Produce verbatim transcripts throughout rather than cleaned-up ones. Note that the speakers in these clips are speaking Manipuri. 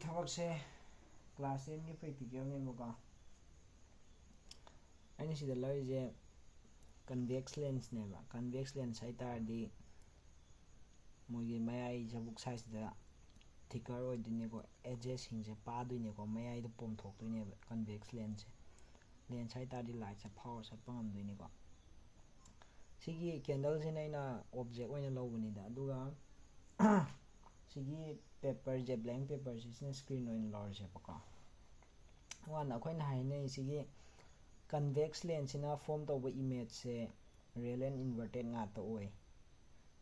ꯊꯕꯛꯁꯦ class ten ꯒꯤ practical ꯅꯦꯕꯀꯣ꯫ ꯑꯩꯅ ꯁꯤꯗ ꯂꯧꯔꯤꯁꯦ convex lens ꯅꯦꯕ꯫ Convex lens ꯍꯥꯏ ꯇꯥꯔꯗꯤ ꯃꯣꯏꯒꯤ ꯃꯌꯥꯏ ꯆꯕꯨꯛ side ꯁꯤꯗ thicker ꯑꯣꯏꯗꯣꯏꯅꯦꯀꯣ, edges ꯁꯤꯡꯁꯦ ꯄꯥꯗꯣꯏꯅꯦꯀꯣ, ꯃꯌꯥꯏꯗ ꯄꯣꯝꯊꯣꯛꯇꯣꯏꯅꯦꯕ convex lens ꯁꯦ꯫ Lens ꯍꯥꯏ ꯇꯥꯔꯗꯤ light ꯁꯦ ꯐꯥꯎꯔ ꯆꯠꯄ ꯉꯝꯗꯣꯏꯅꯤꯀꯣ꯫ ꯁꯤꯒꯤ candle ꯁꯤꯅ ꯑꯩꯅ object ꯑꯣꯏꯅ ꯂꯧꯕꯅꯤꯗ, ꯑꯗꯨꯒ ꯁꯤꯒꯤ paper, ꯖꯦ blank paper ꯁꯤꯁꯤꯅ screen ꯑꯣꯏꯅ ꯂꯧꯔꯁꯦꯕꯀꯣ꯫ ꯋꯥꯟ ꯑꯩꯈꯣꯏꯅ ꯍꯥꯏꯅꯩ ꯁꯤꯒꯤ convex lens ꯁꯤꯅ form ꯇꯧꯕ image say real and inverted ꯉꯥꯛꯇ ꯑꯣꯏ꯫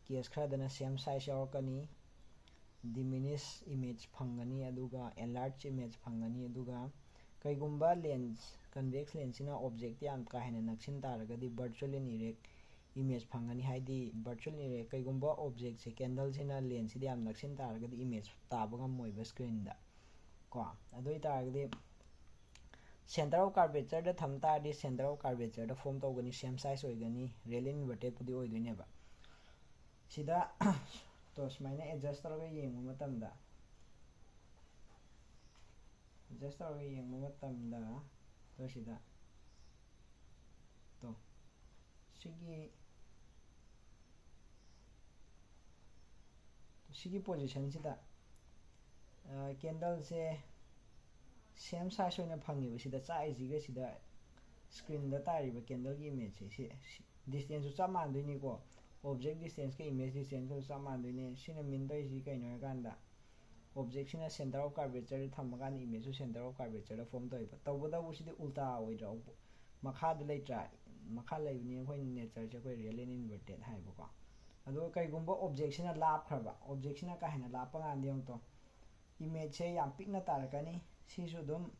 Case ꯈꯔꯗꯅ same size ꯌꯥꯎꯔꯛꯀꯅꯤ, diminish image ꯐꯪꯒꯅꯤ, ꯑꯗꯨꯒ enlarge image ꯐꯪꯒꯅꯤ꯫ ꯑꯗꯨꯒ ꯀꯩꯒꯨꯝꯕ lens, convex lens ꯁꯤꯅ object ꯇ ꯌꯥꯝ ꯀꯥ ꯍꯦꯟꯅ ꯅꯛꯁꯤꯟ ꯇꯥꯔꯒꯗꯤ virtual and erect image ꯐꯪꯒꯅꯤ꯫ ꯍꯥꯏꯗꯤ virtual and erect, ꯀꯩꯒꯨꯝꯕ object ꯁꯦ, candle ꯁꯤꯅ lens ꯁꯤꯗ ꯌꯥꯝ ꯅꯛꯁꯤꯟ ꯇꯥꯔꯒꯗꯤ image ꯇꯥꯕ ꯉꯝꯃꯣꯏꯕ screen ꯗ ꯀꯣ꯫ ꯑꯗꯨ ꯑꯣꯏꯇꯥꯔꯒꯗꯤ center of curvature ꯗ ꯊꯝ ꯇꯥꯔꯗꯤ center of curvature the form ꯇꯧꯒꯅꯤ, same size ꯑꯣꯏꯒꯅꯤ, real inverted ꯄꯨꯗꯤ ꯑꯣꯏꯗꯣꯏꯅꯦꯕ꯫ ꯁꯤꯗ ꯇꯣ ꯁꯨꯃꯥꯏꯅ adjust ꯇꯧꯔꯒ ꯌꯦꯡꯕ ꯃꯇꯝꯗ, adjust ꯇꯧꯔꯒ ꯌꯦꯡꯕ ꯃꯇꯝꯗ ꯇꯣ ꯁꯤꯗ ꯇꯣ ꯁꯤꯒꯤ ꯁꯤꯒꯤ position ꯁꯤꯗ candle ꯁꯦ same size ꯑꯣꯏꯅ ꯐꯪꯉꯦꯕ꯫ ꯁꯤꯗ ꯆꯥꯛꯏꯁꯤꯒ ꯁꯤꯗ screen ꯗ ꯇꯥꯔꯤꯕ candle ꯒꯤ image ꯁꯦ, ꯁꯤ distance ꯁꯨ ꯆꯞ ꯃꯥꯟꯅꯗꯣꯏꯅꯤꯀꯣ꯫ Object distance ꯀ image distance ꯀꯁꯨ ꯆꯞ ꯃꯥꯟꯅꯗꯣꯏꯅꯤ꯫ ꯁꯤꯅ mean ꯇꯧꯔꯤꯁꯤ ꯀꯩꯅꯣ ꯍꯥꯏꯀꯥꯟꯗ, object ꯁꯤꯅ center of curvature the ꯊꯝꯃꯀꯥꯟꯗ image ꯁꯨ center of curvature the form ꯇꯧꯋꯦꯕ꯫ ꯇꯧꯕꯇꯕꯨ ꯁꯤꯗꯤ ꯎꯜꯇꯥ ꯑꯣꯏꯗ꯭ꯔꯣ? ꯃꯈꯥꯗ ꯂꯩꯇ꯭ꯔꯥ? ꯃꯈꯥ ꯂꯩꯕꯅꯤ ꯑꯩꯈꯣꯏ nature ꯁꯦ ꯑꯩꯈꯣꯏ real and inverted ꯍꯥꯏꯕꯀꯣ꯫ ꯑꯗꯨꯒ ꯀꯩꯒꯨꯝꯕ object ꯁꯤꯅ ꯂꯥꯞꯈ꯭ꯔꯕ, object ꯁꯤꯅ ꯀꯥ ꯍꯦꯟꯅ ꯂꯥꯞꯄ ꯀꯥꯟꯗ ꯌꯦꯡꯉꯨ ꯇꯣ, image ꯁꯦ ꯌꯥꯝ ꯄꯤꯛꯅ ꯇꯥꯔꯛꯀꯅꯤ꯫ ꯁꯤꯁꯨ ꯑꯗꯨꯝ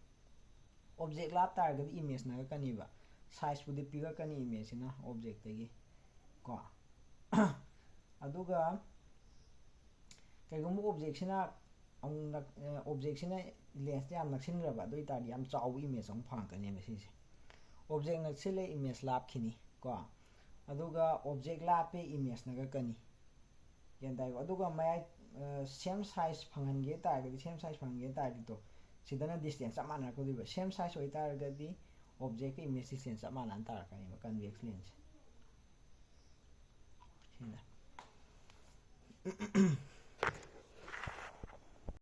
object ꯂꯥꯞ ꯇꯥꯔꯒꯗꯤ image ꯅꯛꯀꯅꯤꯕ, size ꯄꯨꯗꯤ ꯄꯤꯛꯂꯛꯀꯅꯤ image ꯁꯤꯅ object ꯇꯒꯤ ꯀꯣ꯫ ꯑꯗꯨꯒ ꯀꯩꯒꯨꯝꯕ object ꯁꯤꯅ ꯑꯃꯨꯛ ꯅꯛ-, ꯑ, object ꯁꯤꯅ lens ꯇ ꯌꯥꯝ ꯅꯛꯁꯤꯟꯈ꯭ꯔꯕ, ꯑꯗꯨ ꯑꯣꯏꯇꯥꯔꯗꯤ ꯌꯥꯝ ꯆꯥꯎꯕ image ꯑꯃ ꯐꯪꯉꯛꯀꯅꯦꯕ ꯁꯤꯁꯦ꯫ Object ꯅꯛꯁꯤꯜꯂꯦ, image ꯂꯥꯞꯈꯤꯅꯤ ꯀꯣ꯫ ꯑꯗꯨꯒ object ꯂꯥꯞꯄꯦ, image ꯅꯛꯀꯅꯤ꯫ ꯒ꯭ꯌꯥꯟ ꯇꯥꯏꯀꯣ? ꯑꯗꯨꯒ ꯃꯌꯥꯏ same size ꯐꯪꯍꯟꯒꯦ ꯇꯥꯔꯒꯗꯤ, same size ꯐꯪꯍꯟꯒꯦ ꯇꯥꯔꯗꯤꯗꯣ, ꯁꯤꯗꯅ distance ꯆꯞ ꯃꯥꯟꯅꯔꯛꯀꯗꯣꯏꯕ. Same size ꯑꯣꯏꯇꯥꯔꯒꯗꯤ objectꯀ image distance ꯆꯞ ꯃꯥꯟꯅꯅ ꯇꯥꯔꯛꯀꯅꯦꯕ convex planeꯁꯦ. ꯁꯤꯅ